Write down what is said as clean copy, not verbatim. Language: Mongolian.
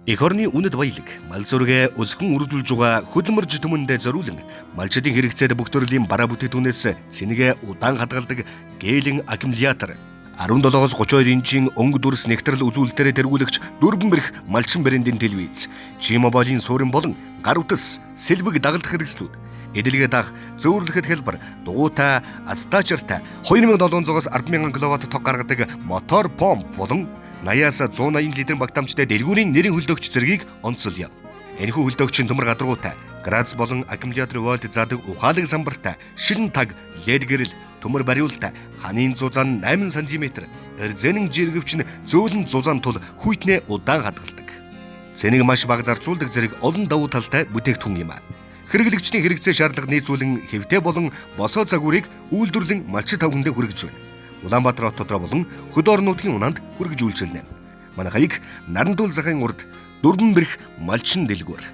Эх орны үнэт баялаг, мал зүргээ өсгөн үргэлжлүүлж байгаа хөдөлмөрж түмэндээ зориулан малчдын хэрэгцээд бүх төрлийн бараа бүтээгдэхүүнээс цэнэгээ удаан хадгалдаг гээлэн аккумулятор 17-оос 32 инчийн өнгө дүрс нэгтрэл үзүүлэлтээр тэргүүлэгч дөрвөн бэрх малчин брендийн телевиз, G-Mobile-ийн суурин болон гар утас, сэлбэг дагалдах хэрэгслүүд, эдэлгээ дах, зөөвөрлөхөд хэлбэр, дугуйтай, астачартай 2700-аас 100000 кВт ток гаргадаг мотор помп болон 80-аас 180 литрийн багтаамжтай дэлгүүрийн нэрийн хөлдөөгч зэргийг онцолъё. Энэхүү хөлдөөгчийн төмөр гадаргуутай, градус болон аккумуляторын вольт заадаг ухаалаг самбартай, шилэн таг, лед гэрэл, төмөр бариултай, ханын зузаан 8 см, эрзэнэн жиргэвч нь зөөлөн зузаан тул хүйтнээ удаан хадгалдаг. Цэнийг маш бага зарцуулдаг зэрэг олон давуу талтай бүтээгдэхүүн юм. Хэрэглэгчдийн хэрэгцээ шаардлага нийцүүлэн хэвтэй болон босоо загварыг үйлдвэрлэн малчит тавхиндээ хүргэж байна. Улаанбаатар хотод болон хөдөө орон нутгийн унаанд хүргэж үйлчилнэ. Манай хаяг Нарантуул захын урд дөрвөн бэрх малчин дэлгүүр.